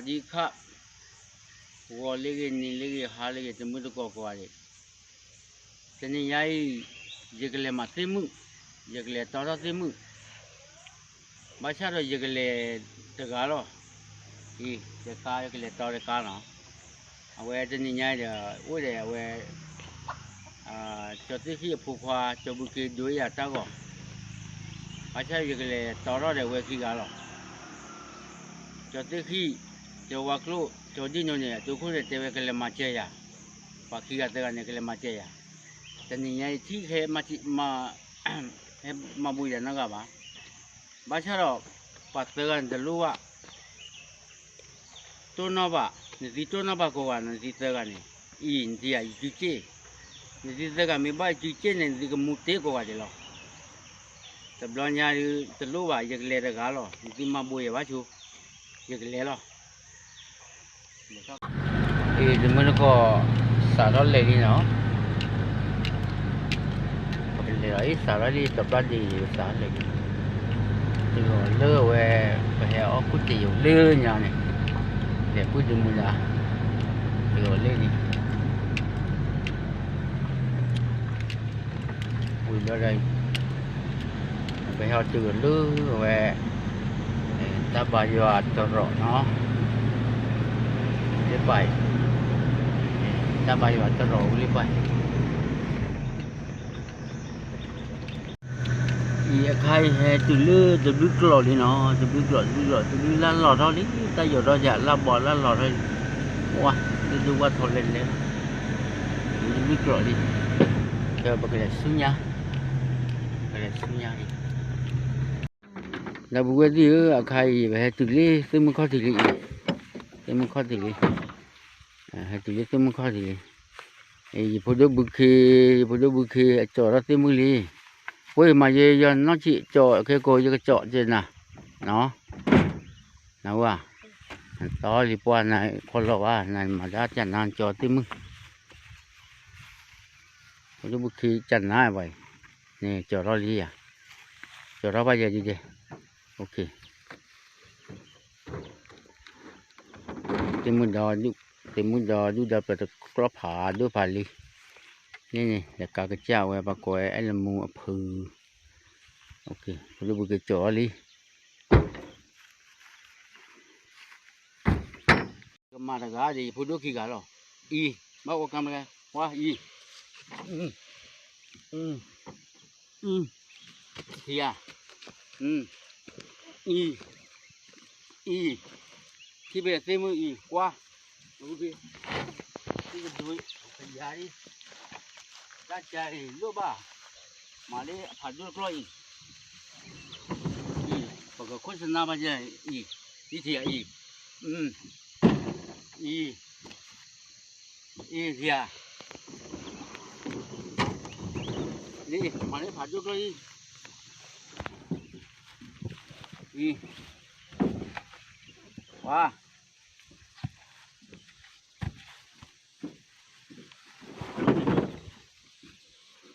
ဒ်ခါ, ဂီၤလၢဂ့ၤ နံၤလၢဂ့ၤ ဟါလၢဂ့ၤ တမုၢ်တကိးကိးဂၤဒဲး, တနံၤညါအံၤ ယကလဲၤမၤသ့ၣ်မုၣ်, ယကလဲၤတီထီၣ်သ့ၣ်မုၣ်, ဘၣ်ဆၣ်ဒီးယကလဲၤတဂၤလီၤ, အံၤ ယကါ ယကလဲၤတီတကါလီၤ. အဝဲတနံၤညါအံၤဒီး အိၣ်ဒီးအဝဲ ကၠီၤသ့ၣ်ဃံၣ်အဖိခွါ ကၠီၤဘူၣ်က့ၤ ဒိးယၤတၢ်ဂီၤ, ဘၣ်ဆၣ်ယကလဲၤတီထီၣ်ဒီးဝဲခံဂၤလီၤ. ကၠီၤသ့ၣ်ဃံၣ်, ကၠီၤဝါကျိၣ်, ကၠီၤဒံၣ်နိန့ၣ် အဒိခိၣ်န့ၣ် တဲဝဲကလဲၤမၤစၢၤယၤ, ပှၤခံဂၤသၢဂၤန့ၣ် ကလဲၤမၤစၢၤယၤ, တနံၤညါအံၤထံၣ်ခဲ ဟဲမၤဘူၣ်ယၤနီတဂၤဘၣ်. ဘၣ်ဆၣ်ဒီး ပှၤသၢဂၤန့ၣ်တလိၣ်ဘၣ် တိၢ်နီၣ်ဘၣ်, နသုတိၢ်နီၣ်ဘၣ်ကိးဂၤ နသုသၢဂၤန့ၣ်, အံၤ နသုယၤ ယစုစ့ၣ်, နသုသၢဂၤမ့ၢ်ဘၣ်ယစုစ့ၣ်န့ၣ် နသုကမူတ့ကိးဂၤဒဲးလီၤ. တဘျီညါဒုး တလိၣ်ဘၣ် ယကလဲၤတဂၤလီၤ, နသုမၤဘူၣ်ယၤဘၣ်ဆိ, ယကလဲၤလီၤ. အံၤ တမုၢ်တကိး စးထီၣ်လဲၤလံနီၤ, ပကလဲၤလီၤအံၤ စးထီၣ်လံ တဘျီဒ်ယိၤစးထီၣ်လဲၤလံ, တဂီၤလၢဝဲ ပဟဲအီၣ်ကူၣ်တ့ၢ်ယိၤလၢညါန့ၣ်, လဲၤပုၢ်တမုၢ်ဒၣ်, တဂီၤလၢန့ၣ် ဝံၤဘျီဒီး ပဟဲအီၣ်တုၤလၢအဝဲ တၢ်ဘါယွၤတရီးနီၤ, လၢပၢ်အံၤ, တၢ်ဘါယွၤတရီးဝံၤလၢပၢ်အံၤ, အံၤအခါအံၤဟဲတုၤလၢတဘျုးကျိာ်လံနီၤ, တဘျုးကျိာ် တဘျုးကျိာ် တဘျုးလၢ်လီၤထီၣ်လံ, တၢ်ယီၤထီၣ်ယၤ လၢ်ဘီလၢ်လီၤထီၣ်လံ, ဝါ ဒိၣ်ဒိၣ်ဝါထီၣ်လဲၤလဲၤလီၤ, တဘျုးကျိာ်လံ, ဒီးပကလဲၤဆူညါ, ပကလဲၤဆူညါလံ. ဒီပုၢ်ဝဲၢ်သ့ၣ်ဧၢ, အခါအံၤ ပဟဲတုၤလံသ့ၣ်မုၢ်ခီၣ်ထံးလံအံၤ, သ့ၣ်မုၢ်ခီၣ်ထံးလံ, ဟဲတုၤလံသ့ၣ်မုၢ်ခီၣ်ထံးလံ, ယဖိဒိၣ်ဘုခ့, ယဖိဒိၣ်ဘုခ့ အကၠီၤထီၣ်သ့ၣ်မုၢ်လံ, ပှၤမၤယဲယီၤနီၢ်ဆံးကၠီၤခဲကိး ယကကၠီၤကဲနၤ, နဝဲ, တီလံပှၢ်နၤခီလီၤဘၣ် နမၤဒၣ်ကနၤကၠီၤသ့ၣ်မုၢ်, ဖိဒိၣ်ဘုခ့ကနၤဘၣ်အံၤ, န့ၣ်ကၠီၤထီၣ်လံယၤ, ကၠီၤထီၣ်ဘၣ်ယဲဒ်ဒဲး, သ့ၣ်မုၢ်ဒီး, သ့ၣ်မုၢ်ဒီးဒုၣ်ဒီးပျၢၤတကျီဖးဒိၣ်ဖးလံ, န့ၣ်န့ၣ် လဲၤကးကစၢ်ဝဲ ပှၤကိးဝဲအဲၣ်လမူအဖု, ဖိဒိၣ်ဘုခ့ကၠီၤလံ, ကမၤတဂၤဒီး ယဖိဒိၣ်ခံဂၤလီၤ, အံၤ, ဘၣ်အိၣ်ကါမလဲၣ်, ဝါ အံၤ, အံၤ, အံၤ, ထံဧါ, အံၤ, အံၤ, ထံၣ်ဖဲသ့ၣ်မုၢ်အံၤ ကွၢ်, သ့ၣ်ကဒိ, ကယၤအံၤ, တၢ်ကါအံၤလိၣ်ဘၣ်, မၤလၢအဖးဒိၣ်တကျီအံၤ, အံၤ, ပကခိၣ်စနါဘၣ်ယဲအံၤ, အံၤထံဧါအံၤ, အံၤ, အံၤ, အံၤထံဧါ, လံ, မၤလၢဖးဒိၣ်တကျီအံၤ, အံၤ, ဝါ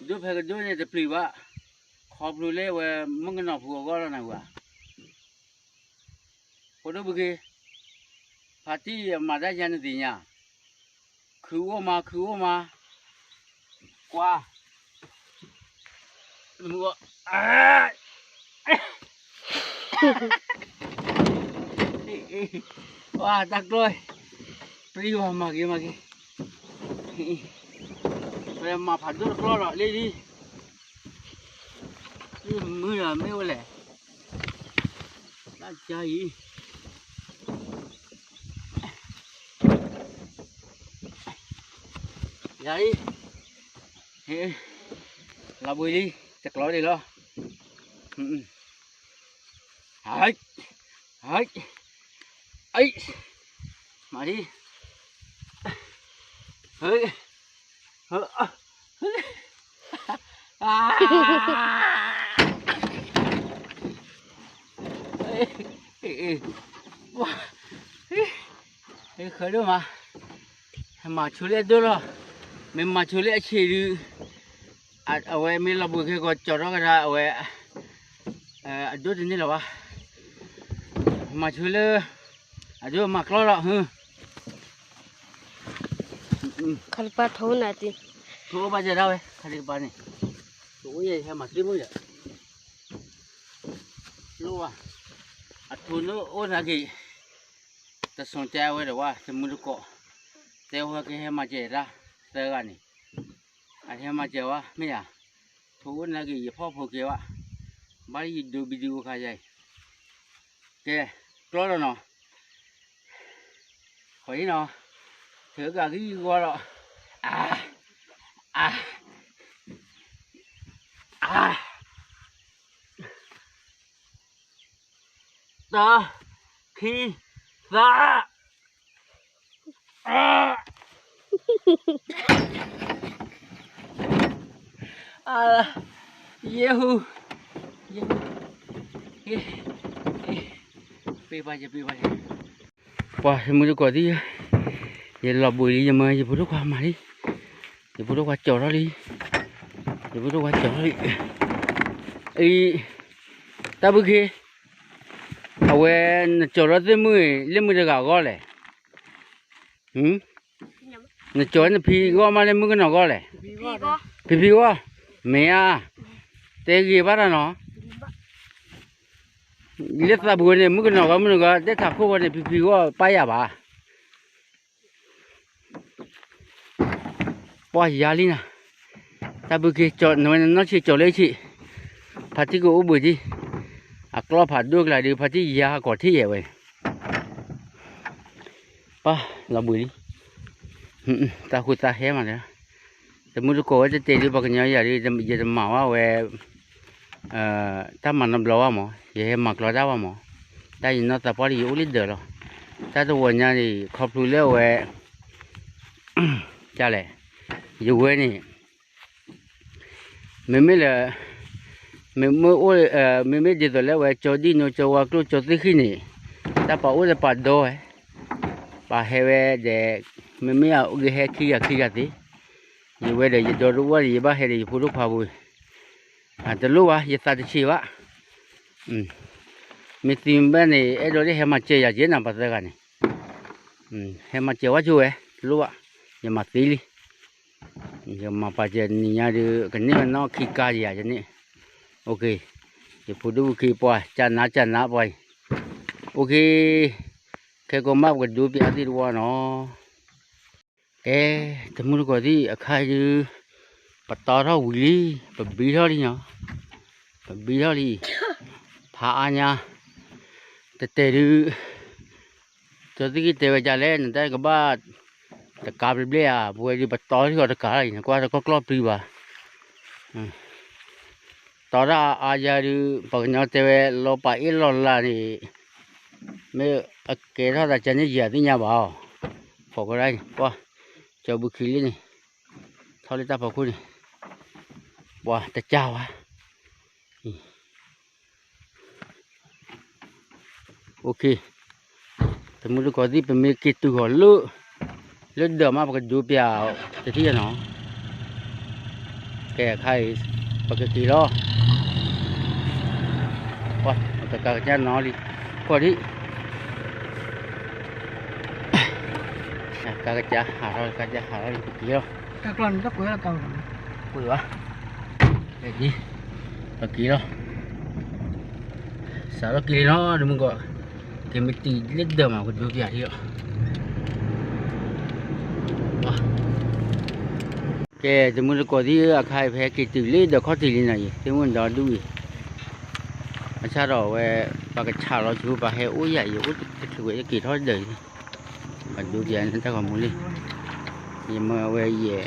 ဒိၣ်ဖဲကဒိၣ်န့ၣ်တပျံၤဘၣ်, ခီဖျိလၢဝဲမုၣ်ကနီၤဖိအဂီၢ်လီၤနၤဝဲ, ဖိဒိၣ်ဘုခ့, ဖါတံၢ်အမၤတၢ်ယါနသ့ၣ်ညါ, ခုအိၣ်မး ခုအိၣ်မး, ကွၢ်, မုၢ်, ဝါ တၢ်ကျီ, ပျံၤဝဲမၤက့ၤမၤက့ၤ, ပမၤဖးဒိၣ်တကျီလီၤလံလံ, မုၢ်ဒီးမ့ၢ်ဝဲလဲၣ်, တၢ်ကါအံၤ ယၤအံၤ, လီၤဘှံးလံ, တကျီဒံးလီၤ, ဟဲ, ဟဲ, အံၤ, မၤဒံး, ဟဲ, ဟဲ, ဃၢၤဒိၣ်မး, မၤဆိလၢအဒိၣ်လီၤ, မ့ၢ်မၤဆိလၢအဆံးဒုး, အဝဲမ့ၢ်လီၤဘှံးခဲကီး ကၠီၤထီၣ်ကဒါအဝဲ, အဒိၣ်တန့ၢ်လၢၤဘၣ်, မၤဆိလၢ, အဒိမၤကျီလီၤ, ခါတပၤထိနၤတံၤ, ထိအိၣ်ဘၣ်ယဲဒၣ်ဝဲ ခါတပၤန့ၣ်, ထိအိၣ်ယဲဟဲမၤသ့ၣ်မုၣ်ဒီး, လိၣ်ဘၣ်, အထိနအိၣ်နာ်က့ၤ, တဆိကဲဝဲဒီးဝဲ တမုၢ်တကိး, တဲဝဲကဟဲမၤစၢၤတၢ်, သၢဂၤန့ၣ်, အဟဲမၤစၢၤဝဲ မ့ၢ်ဧါ, ထိအိၣ်နာ်က့ၤ ယဖီၣ်ဖိကဲဝဲ, ဘၣ်ယဒိဘံဒုအိၣ်ခါယဲအံၤ, ကဲ, ကျီလီၤနီၤ ဃီအံၤနီၤ, ထုးကဂံၢ်ဂီၤဒီး, အါ, အါ, အါ, တၢ, ခံ, သၢ, အါ, အါ, ယဲဟူ, ယဲဟူ, ပ့ၢ်ဘၣ်ယပ့ၢ်ဘၣ်ယ ပှၤမုၢ်တကိးသံၣ်, ယလီၤဘှံးလံ ယမၢယဖိဒိၣ်ခွါမၤလံ, ယဖိဒိၣ်ခွါကၠီၤထီၣ်လံ, ယဖိဒိၣ်ခွါကၠီၤထီၣ်လံ, အံၤ, တၢ်ဘုခ့, အဝဲ, နကၠီၤထီၣ်သ့ၣ်မုၣ်အံၤ လၢမုၢ်တဂၤအဂီၢ်လဲၣ်, နကၠီၤနဖံဂီၢ်မးလၢမုၣ်ကနီၤဂီၢ်လဲၣ်, ဖံဖံဂီၢ်, မ့ၢ်ဧါ, တဲဂ့ၤဘၣ်တၢ်နီၤ လၢသးပူၤဝဲန့ၣ် မုၣ်ကနီၤဂီၢ် မုၣ်ကနီၤဂီၢ် တဲထးခိၣ်ဝဲန့ၣ် ဖံဖံဂီၢ်ပၢ်ယၤဘၣ်, ပှၤယၤလံနၤ, တၢ်ဘုခ့ နဝဲနနီၢ်ဆံးကၠီၤလၢဆံး, ဖါတံၢ်ကအိၣ်ဘှံးဒံး, အကျီဖးဒိၣ်ကျါဒီး ဖါတံၢ်ယၤဟးကီးထံၣ်ယဲၢ်ဝဲ ပၢ်လီၤဘှံးလံ, တၢ်ဃူတၢ်ဟဲမးလၢ, တမုၢ်တကိးဝဲတတဲဒုး ပှၤကညီယၤဒုး ယတမၤဝဲဝဲ, တၢ်မၤနီတဘျီဘၣ်မး ယဟဲမၤကျီတၢ်ဘၣ်မး, တၢ်ယနီၢ်သးပှၢ်လံ ယအိၣ်လၢဒၢးလီၤ, တၢ်တဝီၤညါန့ၣ် ခီဖျိလၢအဝဲ, တလဲၣ်, ယဝဲန့ၣ် မ့မ့ၢ်လၢ, မ့မ့ၢ်အိၣ်, မ့မ့ၢ်ဒ်သိးလၢဝဲ ကၠီဒံၣ်နိ ကၠီဝါကျိၣ် ကၠီသ့ၣ်ဃံန့ၣ်, တၢ်ပာ်အိၣ်ဒီးပာ်ဒီဝဲ, ပာ်ဟဲဝဲဒီး, မ့မ့ၢ်အအိၣ်ကဟဲခံဂၤခံဂၤသ့, ယဝဲဒီးယဒီတအိၣ်ဒီး ယဘၣ်ဟဲဒီးယဖိဒိၣ်ခွါပူၤ, တလိၣ်ဘၣ် ယသးတဆံးဘၣ်, မ့ၢ်သံဘၣ်န့ၣ် အဲၣ်ဒိးလၢဟဲမၤစၢၤယၤက့နၤ ပှၤသၢဂၤန့ၣ်, ဟဲမၤစၢၤဝဲဆိဝဲ, တလိၣ်ဘၣ်, ယမၤသ့လံ ယမၤပာ်စၢၤနံၤညါဒီး ကန့ၢ်ဝဲနီၢ်ခံကါယၤယန့ၣ်, ယဖိဒိၣ်ဝံၤက့ၤပှၤ ကနါကနါပှၤအံၤ, အိၣ်က့ၤ, ခဲကိးမးပကဒိပၠးသ့ၣ်တဝီနီၤ, ကဲ, တမုၢ်တကိးသ့ၣ်အခါအံၤဒုး, ပတီထီၣ်ဝံၤလံ, ပဘံထီၣ်လံနီၤ, ပဘံထီၣ်လံ, ဖးအါညါ, တတဲဒုး ကၠီသ့ၣ်က့ၤတဲဝဲဒ်လဲၣ် နတၢ်ကဘၣ်, တကးဘျဲၣ်ဘျဲၣ်ဧါ ပဝဲဒုးပတီထီၣ်တကးလီၤအံၤ နကွၢ်တကီၢ်ကျီၢ်ပျံၤဘၣ်, တီတၢ်အါယၤဒုး ပှၤကညီတဲဝဲလီၤပာ်အ့ၣ်လီၤလးန့ၣ်, မ့ၢ်အကဲထီၣ်သးကန့ၣ်ယၤသ့ၣ်ညါဘၣ်အီၤ, ဖီၣ်ကဒါအံၤ ပှၤ, ကၠီဘုခ့လံန့ၣ်, ထီၣ်လၢတၢ်ဖီခိၣ်န့ၣ်, ပှၤတကးဝါ OK, တမုၢ်တကိးသ့ၣ် ပမ့ၢ်က့ၤတုၤဃီၤလၢ, လၢဒၢးမး ပကဒိပၠးတထံၣ်နီၤ, ကဲခါအံၤ, ပကက့ၤလီၤ, ပကကးကစၢ်နီၤလံ, ကွၢ်ဒံး, ကးကစၢ်ဟးထီၣ် ကစၢ်ဟးထီၣ်လံ ပက့ၤလီၤ, ကွၢ်ဘၣ် ပက့ၤလီၤ, စးထီၣ်က့ၤလီၤ တမုၢ်တကိး, က့ၤမ့ၢ်တံၤလၢဒၢးမး ကဒိပၠးထံၣ်လီၤ, ကဲ တမုၢ်တကိးသ့ၣ်အခါအံၤ ပဟဲက့ၤတုၤလၢဒၢးခီၣ်ထံးလံနီၤအံၤ သ့ၣ်မုၣ်ဒီဒူၣ်အံၤ, ဘၣ်ဆၣ်ဒီးအဝဲ, ပှၤကဆးလီၤဆိ ပှၤဟဲအိၣ်ယၤအံၤ အိၣ်တချုးဝဲ ယက့ၤထီၣ်ဒၢးအံၤ, ပဒိပၠးန့ၣ်တၢ်ဂီၤမူလံ, ယမၢဝဲယဲ,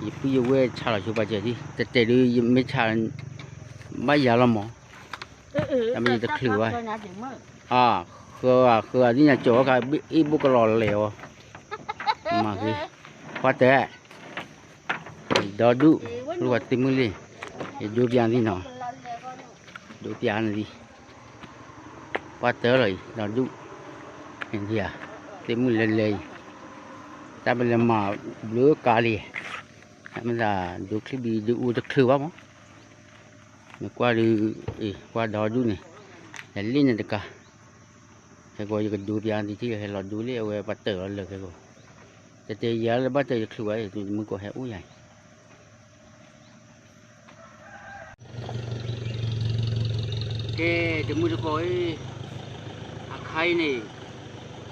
ယပုၢ်ယဝဲၢ်ဆးလီၤဆိပှၤစၢၤဒံး တတဲဒုး ယမ့ၢ်ဆး, ဘၣ်ယၤလီၤမး, တၢ်မ့ၢ်ယတချုးဘၣ်, အါ, ဃၢအဃၢအသ့ၣ်ညါကၠီၤအခါ အ့ၣ်ဘိကလီၤလဲၤအီၤ, မၤဂ့ၤ, ပှၤတဲ ဒီဒူၣ်, ပှၤသ့ၣ်မုၣ်လံ, ယဒိပၠးသ့ၣ်နီၤ, ဒိပၠးနသံ, ပှၤတၢၢ်လီၤအံၤ ဒီဒူၣ်, သ့ၣ်မုၣ်လဲၤလဲၤအံၤ, တၢ်ပလဲၤမၤဘျုးကါလံ, မ့ၢ်သးဒိချံဘံဒုးအူတချုးဘၣ်မး, မ့ၢ်ကွၢ်ဒုး, ကွၢ်ဒီဒူၣ်န့ၣ်, လဲၤလ့ၣ်န့ၣ်တကး, ခဲကိး ယကဒိးပျးနသုထံၣ် ဟဲလီၤဒိလံ အဝဲပှၤတၢၢ်လီၤလၢာ်ခဲကိး, တတဲယၤလၢဘၣ်တၢၢ်ယချုးဝဲ တမုၢ်ကိးဟဲအိၣ်ယၤအံၤ ကဲ တမုၢ်တကိးအံၤ, အခါအံၤန့ၣ်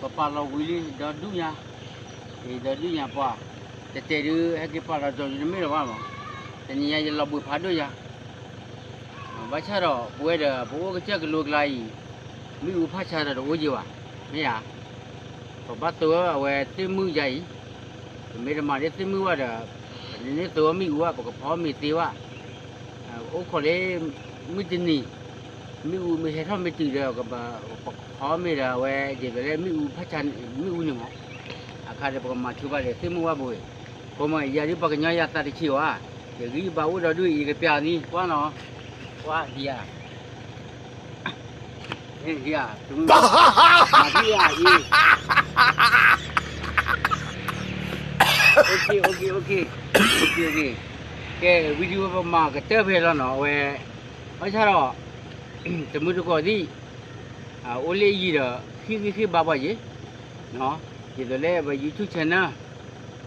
ပပာ်လီၤဝံၤလံ ဒီဒူၣ်ညါ, ဒီဒူၣ်ညါပှၤ, တတဲဒုး ဟဲက့ၤပာ်လီၤဒီး ယတမ့ၢ်လီၤဘၣ်မး, တနံၤညါယလီၤဘှံးဖးဒိၣ်ညါ, ဘၣ်ဆၣ်ဒီး ပဝဲဒီး ပအိၣ်ကစၢၢ်ကလိကျါအံၤ မ့ၣ်အူဖးဆါဒီးတအိၣ်ယံၤဘၣ်, မ့ၢ်ဧါ, ပဘၣ်သိအဝဲသ့ၣ်မုၢ်ယါအံၤ, ပမ့ၢ်တမၤဒ်သ့ၣ်မုၢ်ဘၣ်ဒီး ပန့ၢ်သိမ့ၣ်အူဘၣ် ပကဖီမ့ၤသ့ဘၣ် အိၣ်ခိးလၢ မုၢ်တနံၤ မ့ၣ်အူမ့ၢ်ဟဲထီၣ်မ့ၢ်တုၤဒီး ပကဖီမ့ၤဒီး အဝဲဒ်သိးလၢမ့ၣ်အူဖးဆါ မ့ၣ်အူန့ၣ်မး, အခါဒီးပကမၤထုဘၣ်ဒီးသ့ၣ်မုၢ်ဝဲပူၤ, ကိးမး ယၤဒုးပှၤကညီယၤသးတဆံးဝဲ, ယဂံၢ်ယဘါအိၣ်ဒီဒူၣ်အံၤ ယကပျးအီၤန့ၣ် ကွၢ်နီၤ, ကွၢ်ဒံးဧါ ဟ့ၣ် ဟ့ၣ်ဧါ, မၤဒံးဧါအံၤ, ကဲ video ပမၤကတၢၢ်ဖဲလီၤနီၤ အဝဲ, ဘၣ်ဆၣ်ဒီး တမုၢ်တကိးသ့ၣ် အိၣ်လၢယံၤဒီး ဟ့ၣ်ဂံၢ်ဟ့ၣ်ဘါပှၤယ့ၤ, ဒ်သိးလၢပ YouTube channel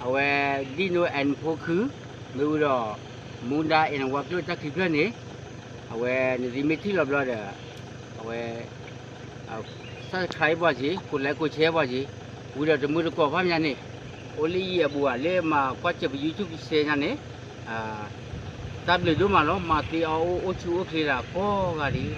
အဝဲ Dino and ဖိခု, မ့ၢ်ဝံၤဒီး မူဒါ and ဝါကျိၣ်တၢ်ခံဖျၢၣ်န့ၣ်, အဝဲနသုမ့ၢ်ထံၣ်လီၤဘျီဒီး အဝဲ subscribe ပှၤက့ၤ ကိး like ကိး share ပှၤက့ၤ, ဝံၤဒီးတမုၢ်တကိးဖးမးန့ၣ်, အိၣ်လၢယံၤအဘူးဧါ လၢမၤကွၢ်စၢၤပ YouTube စဲညါန့ၣ်, တၢ်ဘျုးဒိၣ်မးလီၤ မၤသ့အီၤအိၣ်ဆူၣ်အိၣ်ချ့ဒၣ်ကိးဂၤဒဲး